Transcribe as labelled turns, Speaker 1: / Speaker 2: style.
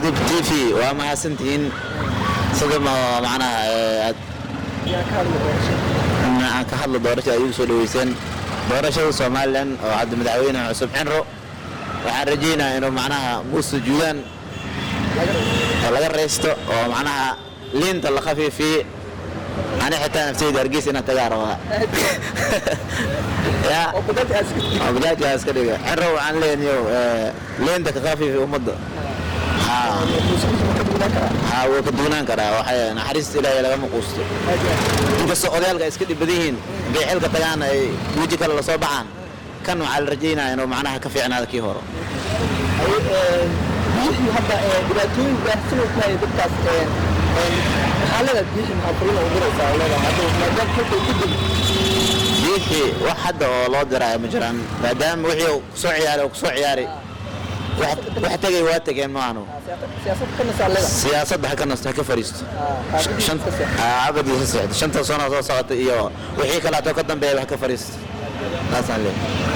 Speaker 1: Kadib TV waa mahadsantihiin sida macnaha aad aan ka hadlo doorashada ay igu soo dhaweyseen, doorashada Somaliland oo hadda madaxweynaha cusub Cinro. Waxaan rajaynayaa inuu macnaha Muuse Juudaan oo laga reysto oo macnaha liinta la khafiifiye. Ani xitaa nafteyda Hargeysa inaan tagaa rabaa ya
Speaker 2: oo
Speaker 1: oo bajaajka iska dhiga. Cinro waxaan leeyahay, liinta ka khafiifi ummadda. Ha, wuu ka duunaan karaa. Waxay naxariista Ilaahay lagama quusto, inkastoo odayaalka ay iska dhib badan yihiin. Hadday xilka tagaan ay weji kale lasoo baxaan. Kan waxaa la rajaynaya inuu macnaha ka fiicnaado kii hore.
Speaker 2: Biyihii hadda dhibaatooyin baahsan oo ku haya dadkaas, maxaa leedahay Biyihii? Maxaa fariin u diraysaa leedahay hadda maadaama xilka uu ku dego?
Speaker 1: Biyihii wax hadda oo loo diraayo ma jiraan, maadaama wixii uu kusoo ciyaaray oo kusoo ciyaaray. Wax tegay waa tegeen maahano.
Speaker 2: Siyaasad ka nasaa leedahay?
Speaker 1: Siyaasadda ha ka nasto, ha ka fariisto. Abadiisa seexdo. 5ta sano soo socota iyo wixii kaleeto ka dambeeya ha ka fariisto, taasaan leeyahay.